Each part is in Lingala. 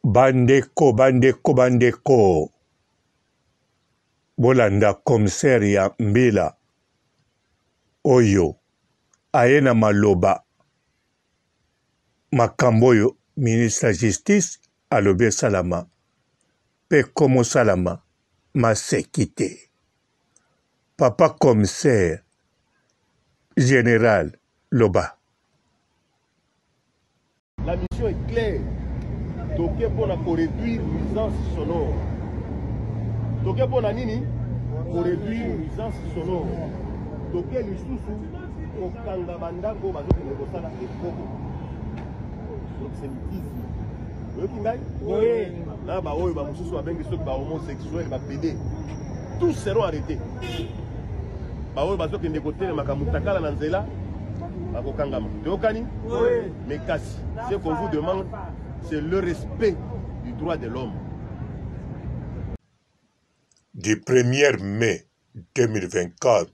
Bandeko, bandeko, bandeko, bolanda commissaire ya mbila oyo aye na maloba makambo oyo ministre ya justice alobi esalama mpe ekomosalama maseki te. Papa commissaire general loba. La mission est claire. Toke pona ko réduire nuisance sonore. Toke pona nini? Ko réduire nuisance sonore. Toke lisusu kokanga bandako bazokende kosala ekobo. Proxénétisme. Oyoki ngai? Oui. Na baoyo bamosusu babengi soki ba homosexuel, ba PD. Tous seront arrêtés. Baoyo bazokende kotelemaka mutakala na nzela bakokangama. Toyokani? Oui. Mais kasi, ce qu'on vous demande, c'est le respect du droit de l'homme. Du 1er mai 2024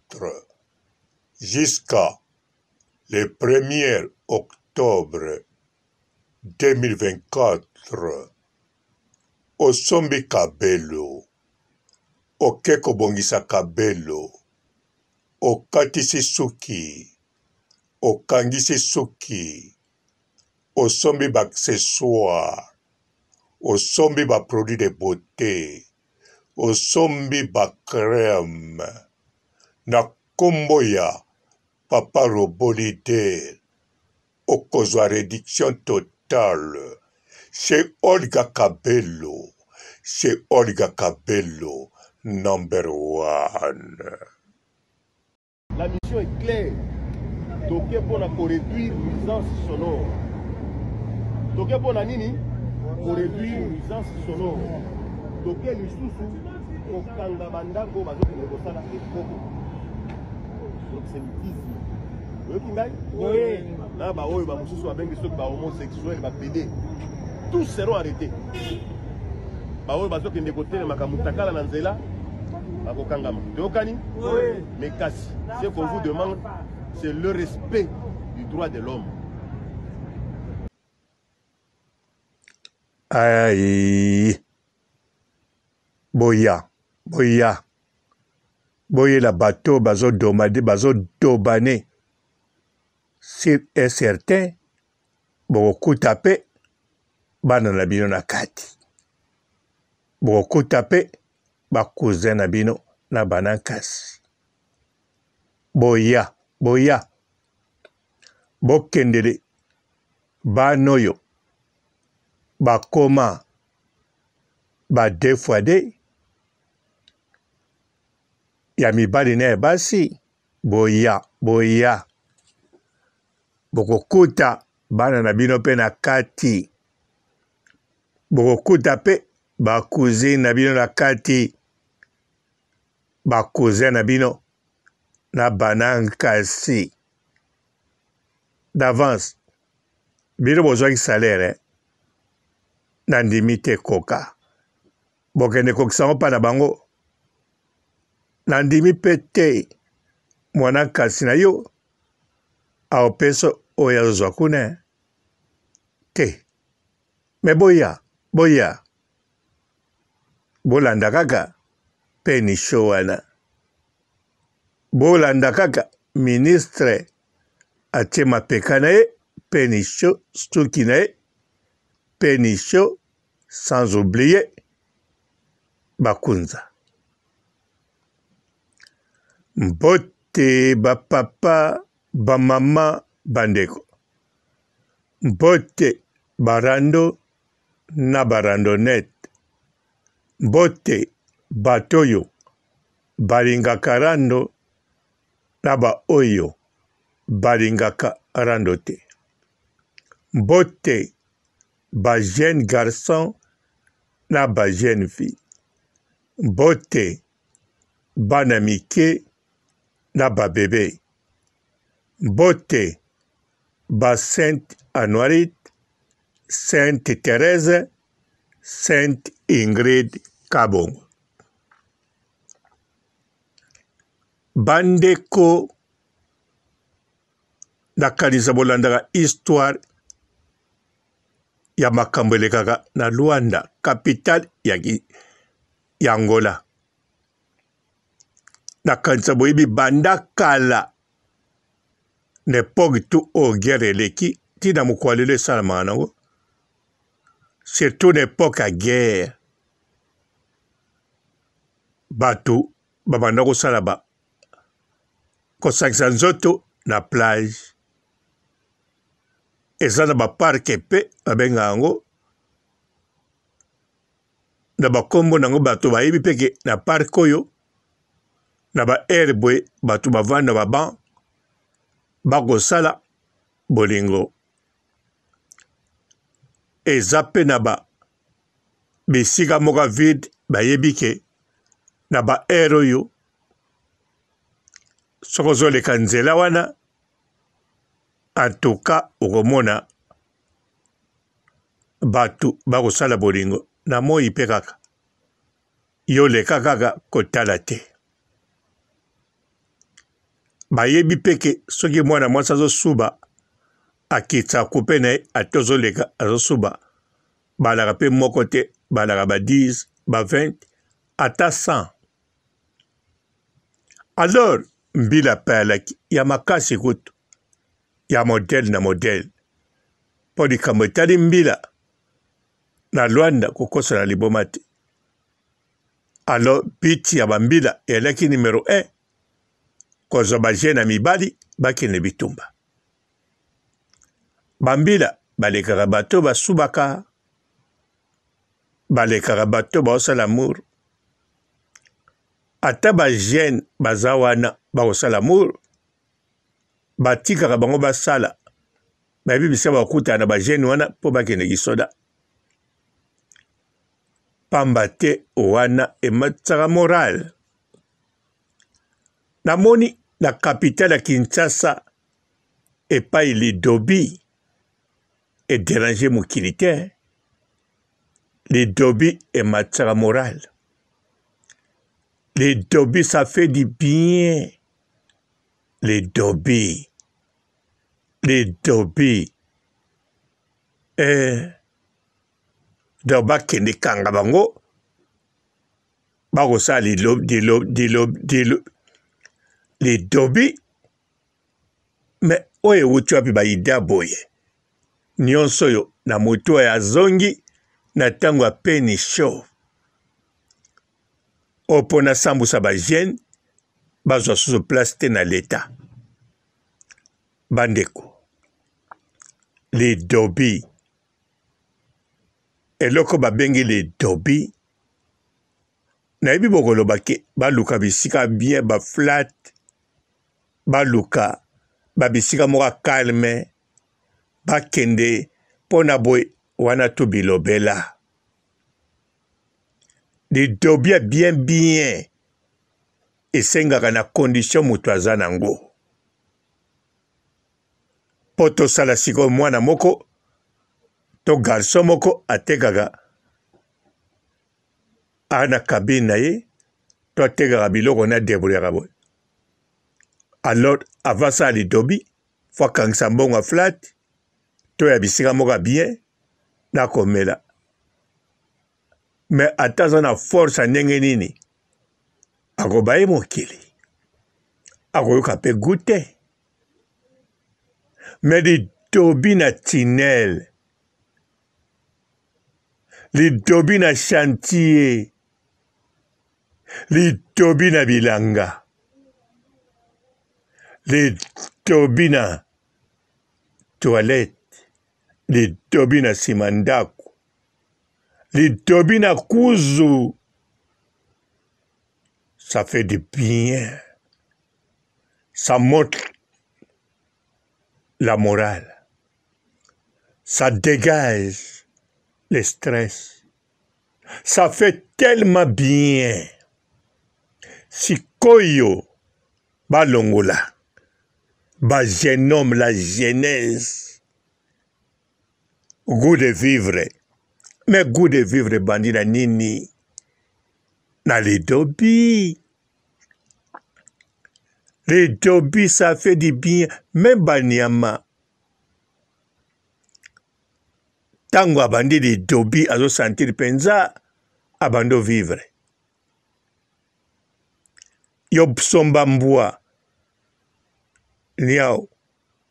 jusqu'à le 1er octobre 2024, osombi kabelo, oke kobongisa kabelo, okatisi suki, okangisi suki, osombi ba accessoires, osombi ba produits de beaute, osombi ba crème na kombo ya papa robot leader, okozwa reduction totale chez Olga Kabelo, chez Olga Kabelo number one. La mission est claire. Toke pona ko réduire nuisance sonore. Toke pona nini? Ko réduire nuisance sonore. Toke lisusu kokanga bandako bazokende kosala ekobo. Proxénétisme. Oyoki ngai? Oui. Na baoyo bamosusu babengi soki ba homosexuel, ba PD. Tous seront arrêtés. Baoyo bazokende kotelemaka mutakala na nzela bakokangama. Toyokani? Oui. Mais kasi, ce qu'on vous demande, c'est le respect du droit de l'homme. Aïe. Boya, boya. Boyela bato bazodomade, bazodobane. Sur et certain, bokokuta pe bana na bino na kati. Bokokuta pe ba cousin na bino na bana nkasi. Boya, boya. Bokendele bana oyo bakoma ba deux fois deux ya mibali na ya basi, boya, boya. Bokokuta bana na bino pe na kati. Bokokuta pe ba cousine na bino na kati, ba cousin na bino na bana nkasi d'avance. Bino bozwaki salaire eh? Nandimi te koka bokende kokisa yango mpa na bango. Nandimi mpe te mwana nkasi na yo aopesa oyo azozwa kuna eh? Te. Mais boya, boya. Bolanda kaka peni show wana. Bolanda kaka ministre atie mapeka na ye peni show, suki na ye peni show, sans oublier bakunza. Mbote ba papa, ba mama, bandeko. Mbote ba rando na ba randonnette. Mbote bato oyo balingaka rando na ba oyo balingaka rando te. Mbote ba jeunes garçons na ba jeunes filles. Mbote bana mike na ba bebe. Mbote ba Sainte Anuarite, Sainte Therèse, Sainte Ingrid Kabongo. Bandeko, nakanisa bolandaka histoire ya makambo elekaka na Luanda, capitale ya, ya Angola. Nakanisa boyebi banda kala na epoque tout oyo guerre eleki ti na mokolo lelo esalamaka nango surtout na epoque ya guerre bato babanda kosala ba kosangisa nzoto na plage eza na ba parc mpe babenga yango na bakombo na yango bato bayebi mpe ke na parc oyo na ba heure boye bato bavanda ba banc bakosala bolingo eza mpe na ba bisika moko vide bayebi ke na ba heure oyo soki ozoleka nzela wana en tout cas okomona bato bakosala bolingo na moi mpe kaka yo leka kaka kotala te bayebi mpe ke soki mwana mwasi azosuba akitisa kupe na ye ata ozoleka azosuba balaka mpe moko te balaka ba 10 ba 20 ata 100 alors mbila payalaki ya makasi kutu ya modele na modele mpo likambo etali mbila na Luanda kokosana liboma te alors but ya bambila elaki numero 1 kozwa ba jeune ya mibali bakende bitumba bambila balekaka bato basubaka balekaka bato baosala amour ata ba jeune baza wana bakosala amour batikaka bango basala bayebi bisika bakutana na ba jeune wana mpo bakende kisoda pamba te wana ematisaka morale namoni na capitale ya Kinshasa epai lidobi ederange mokili te lidobi ematisaka morale lidobi ça fait du bien lidobi lidobi eh, donc bakende kanga bango bakosala lidobi me oyo ewuti wapi baida boye nyonso oyo na moto oyo azongi na ntango ya peni show oyo mpo nasambusa bajeune bazwa susu place te na leta bandeko lidobi eloko babengi lidobi nayebi bokoloba ke baluka bisika bien ba flat baluka ba bisika moko ya calme bakende mpo na boye wana to bilobela lidobi ya bien bien esengaka na condition moto aza nango mpo tosala sikoyo mwana moko to garçon moko atekaka a na cabine na ye to atekaka biloko na debrouillaka boye alors avant asala lidobi fo akangisa mbongo ya flat to ya bisika moko ya bien na komela me ata aza na force ya ndenge nini akobaye mokili akoyoka mpe gout te me lidobi na tinele lidobi na chantier lidobi na bilanga lidobi na toilette lidobi na nsima ndako lidobi na kuzu ça fait du bien ça monte la morale ça dégage le stress ça fait tellement bien sikoyo balongola ba jeune homme la jeunesse goût de vivre mais goût de vivre ebandi na nini na lidobi lidobi ça fait du bien même banyama. Ntango abandi lidobi azosentir mpenza abandi ovivre. Yo somba mbwa niao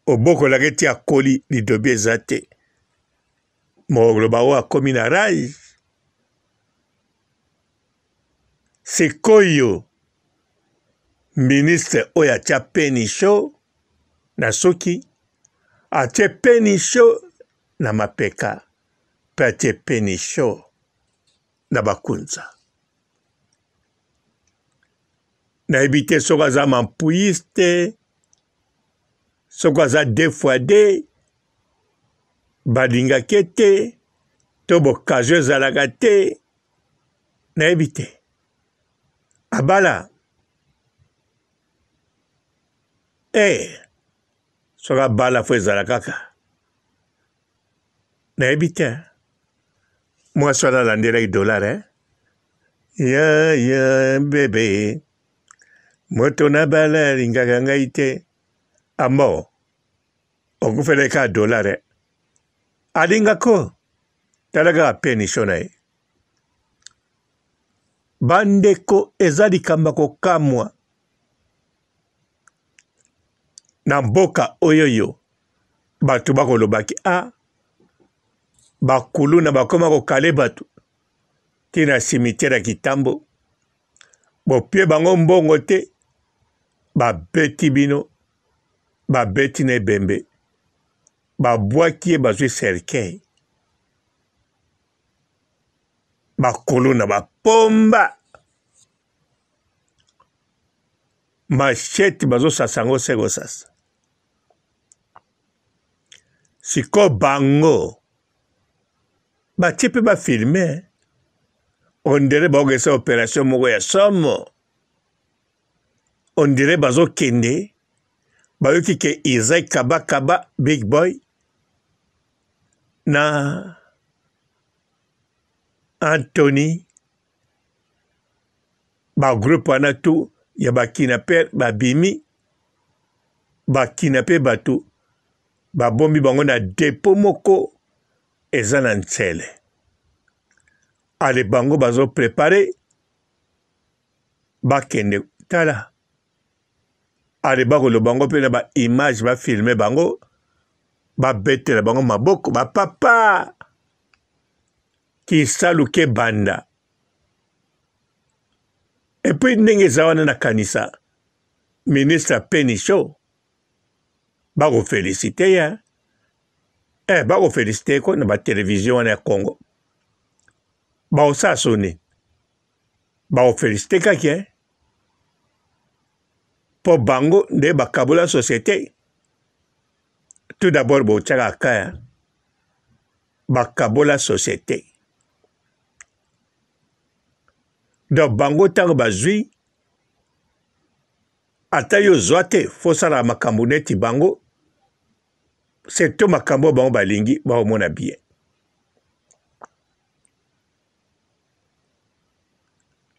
obokolaka eti akoli lidobi eza te. Mokoloba oyo akomi na rage. Sikoyo ministre oyo atya penisho na suki, atie penisho na mapeka mpe atie penisho na bakunza. Nayebi te soki aza mampuyiste, soki aza deux fois deux, balingaki ye te to bokazio ezalaka te, nayebi te. Abala eh, soki abala fo ezala kaka, nayebi te. Mwasi wana alandelaki dollar eh? ya ya bebe moto na bala alingaka ngai te ambo okufelaki kaka dollar eh? alingako tala kaka penisho na ye bandeko eza likambo ya kokamwa na mboka oyoyo bato bakolobaki a ah, bakuluna bakoma kokale bato ti na cimetière ya kitambo bopie bango mbongo te babeti bino babeti na ebembe babwaki ye bazwi cercueil bakuluna bapomba machete bazosasa yango se kosasa sikoyo bango batie mpe bafilme ondire baokesa operation moko ya somo ondire bazokende bayoki ke Isaac kaba kaba big boy na Anthony ba groupe wana tout ya ba kidnapper babimi ba kidnapper bato babombi bango na depot moko eza na nsele ale bango bazo prepare bakende tala ale bakoloba bango mpe na ba image bafilme bango babetela bango maboko bapapa kisalu ke banda epuis ndenge eza wana nakanisa ministre penisho bakofelisite ye eh, bakofelisite ko na batelevizio wana ya congo bakosala soni bakofelisite kaki eh? mpo bango nde bakabola société tout d'abord botiaka kaya bakabola société donc bango ntango bazwi ata yo ozwa te fosala makambo neti bango surtout makambo oyo bango balingi baomona bien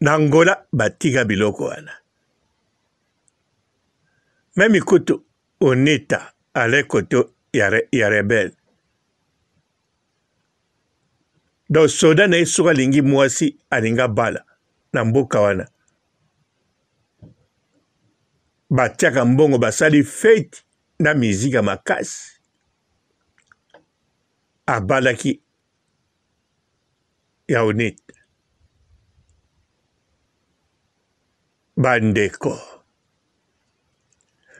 na Angola batika biloko wana meme kutu Onita ale koto ya, re, ya rebelle donc soda na ye soki alingi mwasi alingi abala na mboka wana batiaka mbongo basali fete na miziki ya makasi abalaki ya onite bandeko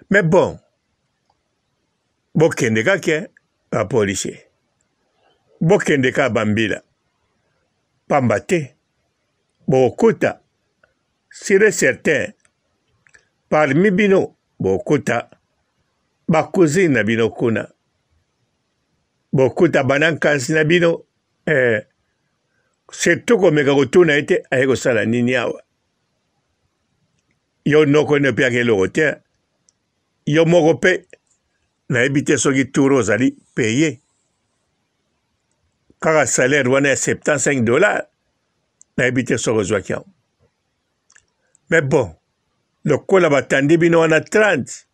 mais bon bokende kake bapolisier bokende kaka bambila pamba te bokokuta sur certain parmi bino bokuta bacousine na bino kuna bokuta banankansi na bino eh, surtout komeka kotuna ye te aye kosala nini awa yo noko nde mpe eloko te yo moko mpe nayebi te soki tour ozali paye kaka salaire wana ya 75 dollars nayebi te soki ozwaki yango mais bon lokola batandi bino wana 30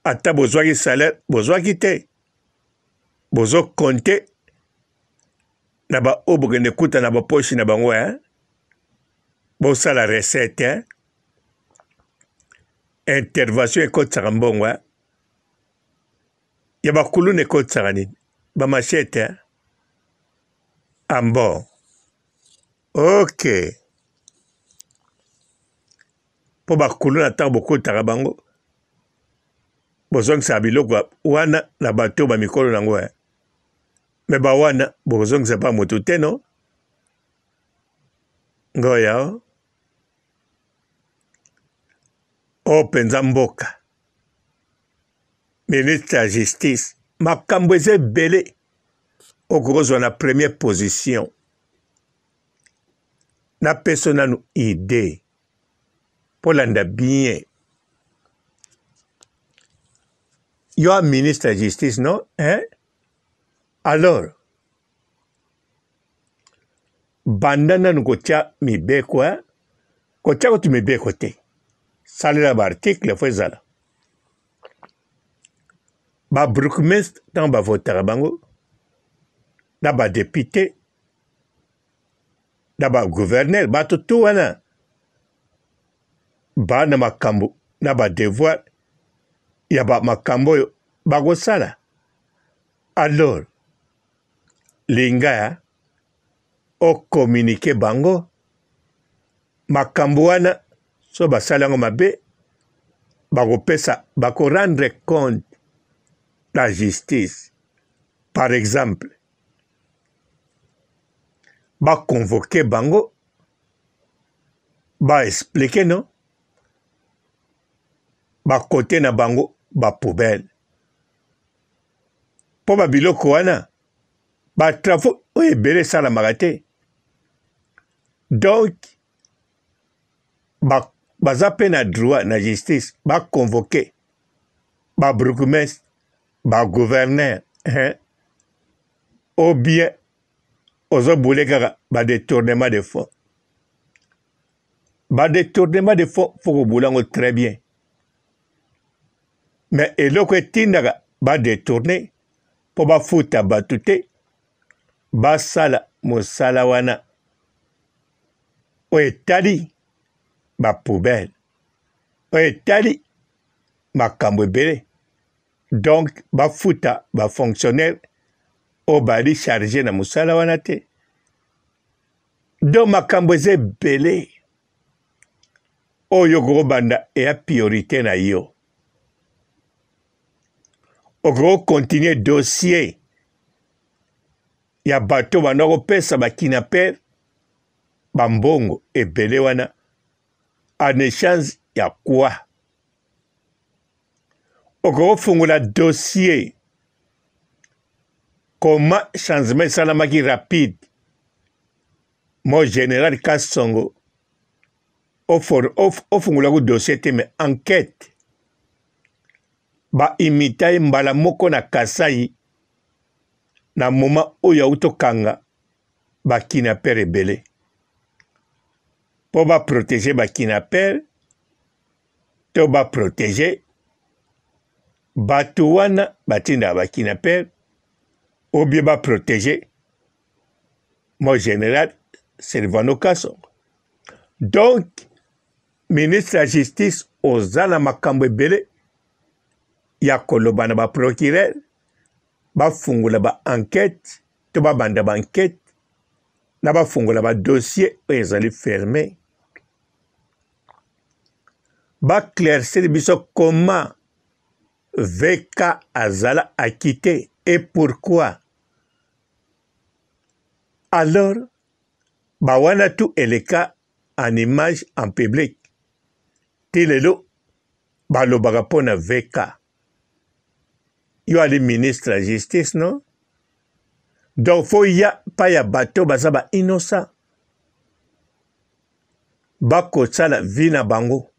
ata bozwaki salaire bozwaki te bozo compte. Na baoyo bokende kuta na baposhi na bango eh? Bosala recette eh? Intervention ekotisaka mbongo eh? Ya bakuluna ekotisaka nini? Bamashete eh? Ambo ok, mpo bakuluna ntango bokotaka bango bozongisaka biloko wana na bato ba mikolo na yango eh? Me bawana bokozongisa mpa moto te no ngoya oyo mpenza mboka ministre ya justice makambo eza ebele okokozwa na première position napeso nanu idee mpo landa bien yo a ministre ya justice no hein? Alors banda nanu kotia mibeko hein? Kotia kutu mibeko te, salela ba article fo ezala ba bourgmestre ntango bavotaka bango na ba depute na ba gouverneur bato tu wana ba na makambo na ba devoir ya ba makambo oyo bakosala. Alors linga okominike bango makambo wana, so basali yango mabe bakopesa, bakorendre compte na justice. Par exemple baconvoke bango ba explique no bakote na bango ba poubelle mpo ba biloko wana ba travaux oyo ebele esalamaka te donc ba, baza mpe na droit na justice baconvoke ba bourgmestre ba gouverneur hein? Ou bien ozo boule kaka ba detournement de fonds, ba detournement de fonds faut kobula yango très bien mais eloko etindaka ba detourne mpo bafuta bato te basala mosala wana oyo etali ba poubelle oyo etali makambo ebele donc bafuta ba fonctionnaire oyo bali charge na mosala wana te. Donc makambo eza ebele oyo okobanda eya priorite na yo, okoki continuer dossier ya bato banda kopesa ba kidnapper bambongo ebele wana en echange ya quoi? Okoki kofungola dossier comment changement esalamaki rapide mo général Kasongo ofungolaki dossier te mais enquête baimita ye mbala moko na Kasai na moment oyo auti okanga bakinaper ebele mpo baprotege bakinaper to baprotege bato wana batindaka bakinaper ou bien baprotege mo général Silvano Kasongo. Donc ministre ya justice oza na makambo ebele ya koloba na baprocureur bafungola ba enquête to babanda ba enquête na bafungola ba dossier oyo ezali ferme, baclaircir biso comment VK azala acquitté et pourquoi. Alors bawana tout eleka en image en public ti lelo balobaka mpo na VK. Yo ali ministre ya justice non? Donc faut ya pa ya bato baza ba innocent bakosala vie na bango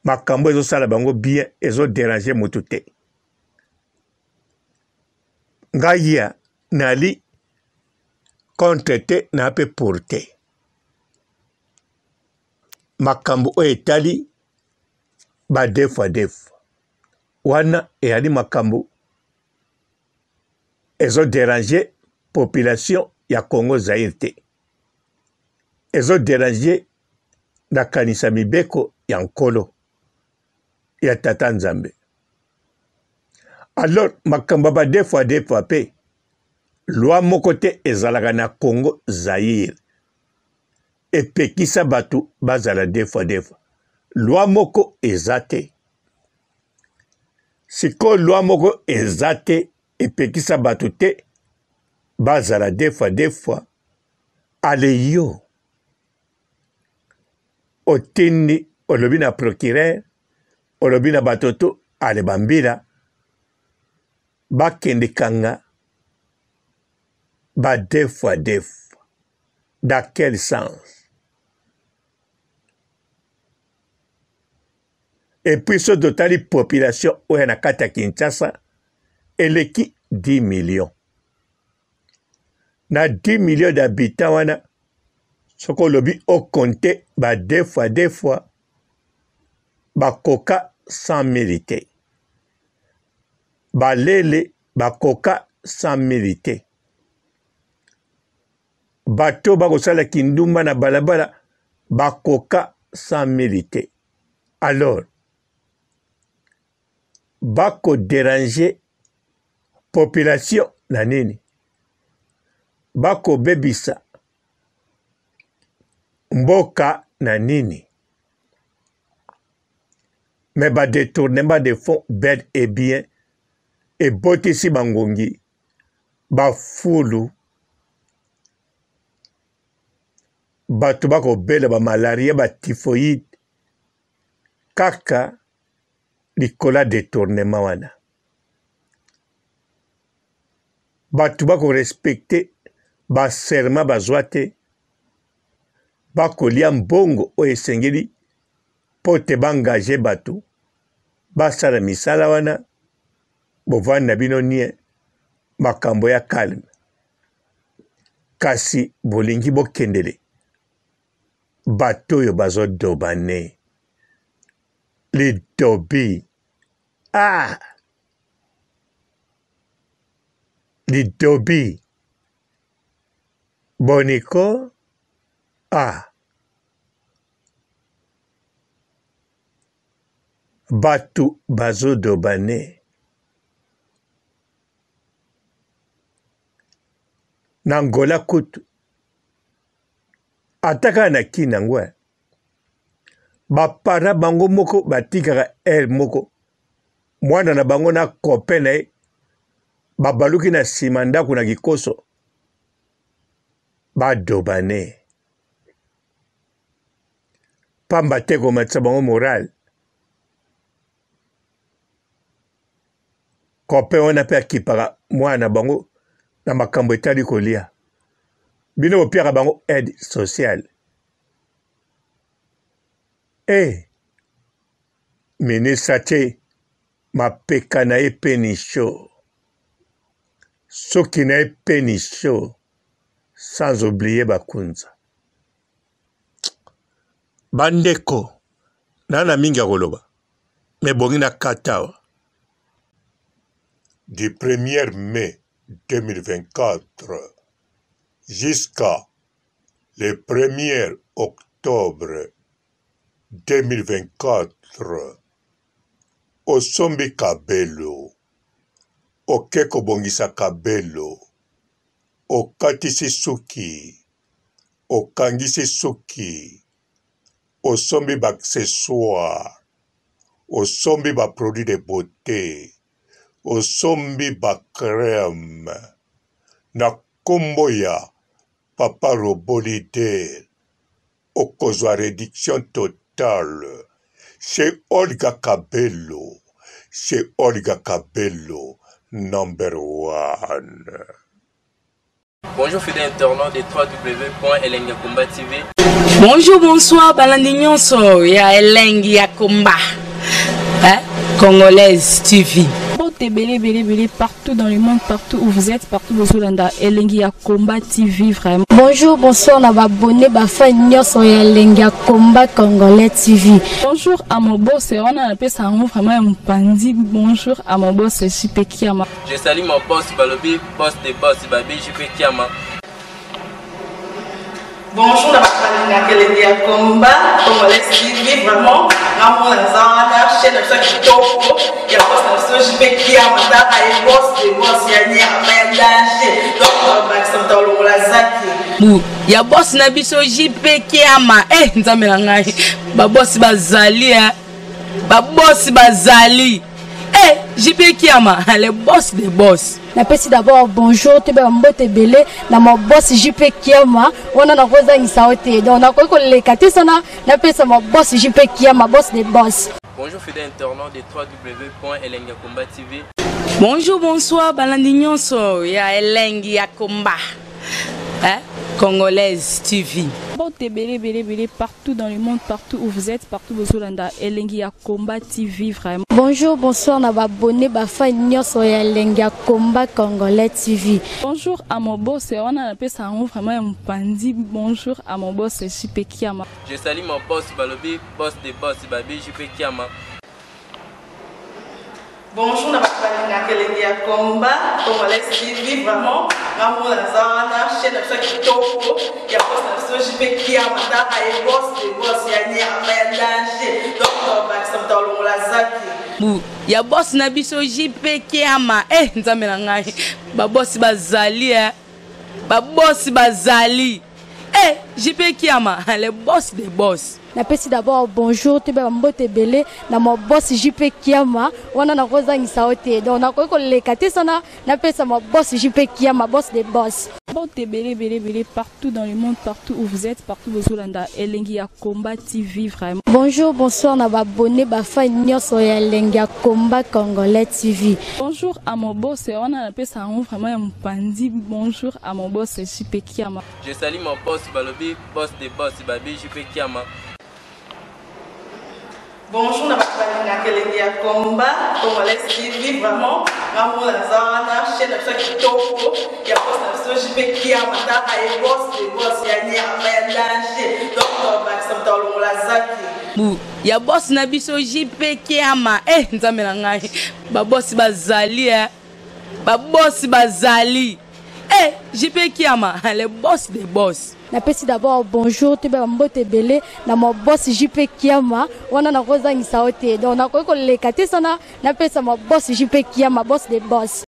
makambo ezosala bango bien ezo déranger motu te. Ngai ya nali contre te na mpe pour te makambo oyo etali ba deux fois deux fois wana eyali makambo ezo déranger population. ya Congo Zaire te. Ezo deranger nakanisa mibeko ya Nkolo ya Tata Nzambe. Alors makambo ya ba deux fois deux fois pe loi moko te ezalaka na Congo Zaire epekisa bato bazala deux fois deux fois. Loi moko eza te. Sikoyo loi moko eza te epekisa bato te bazala deux fois deux fois. Ale yo otindi olobi na procureur olobi na bato to ale bambila bakende kanga ba deux fois deux fois dans quel sens et puis soki totali population oyo na kati ya Kinshasa eleki 10 millions na 10 millions d'habitants wana soki olobi okonte ba deux fois deux fois bakoka 100 000 te balele bakoka 100 000 te bato bakosala kindumba na balabala bakoka 100 000 te alors bakoderange population na nini bakobebisa mboka na nini mais ba detournement de fonds bel et bien ebotisi bangungi bafulu bato bakobela ba malaria ba typhoïde kaka likolo ya detournement wana bato bakorespecte baserment bazwa te bakolia mbongo oyo esengeli mpo te baengage bato basala misala wana bovandi na bino nie makambo ya calme kasi bolingi bokendele bato oyo bazodobane lidobi ah lidobi boniko ah bato bazodobane na Angola kutu ata kaka na kin yango eh. bapara bango moko batikaka heure moko mwana na bango na copain na ye babaluki na nsima ndako na kikoso badobane pamba te komatisa bango morale copain wana mpe akipaka mwana na bango na makambo etali kolia bino bopiaka bango aide sociale e eh, ministre atie mapeka na ye penisho soki na ye penisho sans oublier bakunza bandeko na na mingi ya koloba me bongi na kata awa du 1er mai 2024 jusqu'à le 1er octobre 2024 osombi kabelo oke kobongisa kabelo okatisi suki okangisi suki osombi ba accessoires osombi ba produits de beaute osombi ba crème na kombo ya papa robot leader okozwa reduction totale chez Olga Kabelo chez Olga Kabelo number one. Bonjour fidèles internautes de www.elengiyakomba TV. Bonjour, bonsoir, balandi nyonso ya Elengi ya Komba. Hein? Congolaise TV. Mbote ebele ebele ebele partout dans le monde, partout où vous êtes, partout bozolanda Elengi ya Combat TV vraiment. Bonjour, bonsoir na ba abonné ba fan nyonso ya Elengi ya Combat Congolais TV. Bonjour à mon boss, wana napesa yango vraiment ya mopanzi. Bonjour à mon boss JP Kiama. Je salue mon boss Balobi, boss de boss Babi JP Kiama. Bonjour na bato balingaka elengi ya combat congolais TV vraiment nga mona naza wana chaîne na biso ya kitoko ya boss na biso JP Kiama tala ye boss de boss ya nyama ya danger donc bakisa moto alongola zaki bu ya boss na biso JP Kiama eh nzambe na ngai ba boss bazali eh ba boss bazali eh JP Kiama le boss de boss. Napesi d'abord bonjour toyeba mbote ebele na ma boss JP Kiama wana nakozangisa yo te donc nakoki koleka te sana napesa ma boss JP Kiama boss de boss. Bonjour fidèle internaute de www.elengiyakomba TV. Bonjour, bonsoir, balandi nyonso ya Elengi ya Komba. Hein? Congolaise TV. Mbote ebele ebele ebele partout dans le monde, partout où vous êtes, partout bozolanda Elengi ya Combat TV vraiment. Bonjour, bonsoir na ba abonné ba fan nyonso ya Elengi ya Combat Congolais TV. Bonjour à mon boss, wana napesa yango vraiment ya mopanzi. Bonjour à mon boss JP Kiama. Je salue mon boss balobi boss de boss babi JP Kiama. Bonjour na bato balingaka elengi ya combat congolais TV vraiment nga mona naza wana chaîne na biso ya kitoko ya boss na biso JP Kiama tala ye boss de boss ya nyama ya danger donc bakisa moto alongola zaki bu ya boss na biso JP Kiama eh nzambe na ngai ba boss bazali eh ba boss bazali eh JP Kiama le boss de boss. Napesi d'abord bonjour toyeba mbote ebele na ma boss JP Kiama wana nakozangisa yo te donc nakoki koleka te sana napesa ma boss JP Kiama boss de boss. Mbote ebele ebele ebele partout dans le monde, partout où vous êtes, partout bozolanda Elengi ya Combat TV vraiment. Bonjour, bonsoir na ba abonné ba fan nyonso ya Elengi ya Combat Congolais TV. Bonjour à mon boss wana napesa yango vraiment ya mopanzi. Bonjour à mon boss JP Kiama. Je salue mon boss balobi boss de boss babi JP Kiama. Bonjour na bato balingaka elengi ya combat congolais TV vraiment nga mona naza wana chaîne na biso ya kitoko ya boss na biso JP Kiama tala ye boss de boss ya nyama ya danger donc bakisa moto alongola zaki bu ya boss na biso JP Kiama eh nzambe na ngai ba boss bazali eh ba boss bazali eh JP Kiama le boss de boss. Napesi d'abord bonjour toyeba mbote ebele na ma boss JP Kiama wana nakozangisa yo te donc nakoki koleka te sana napesa ma boss JP Kiama boss de boss.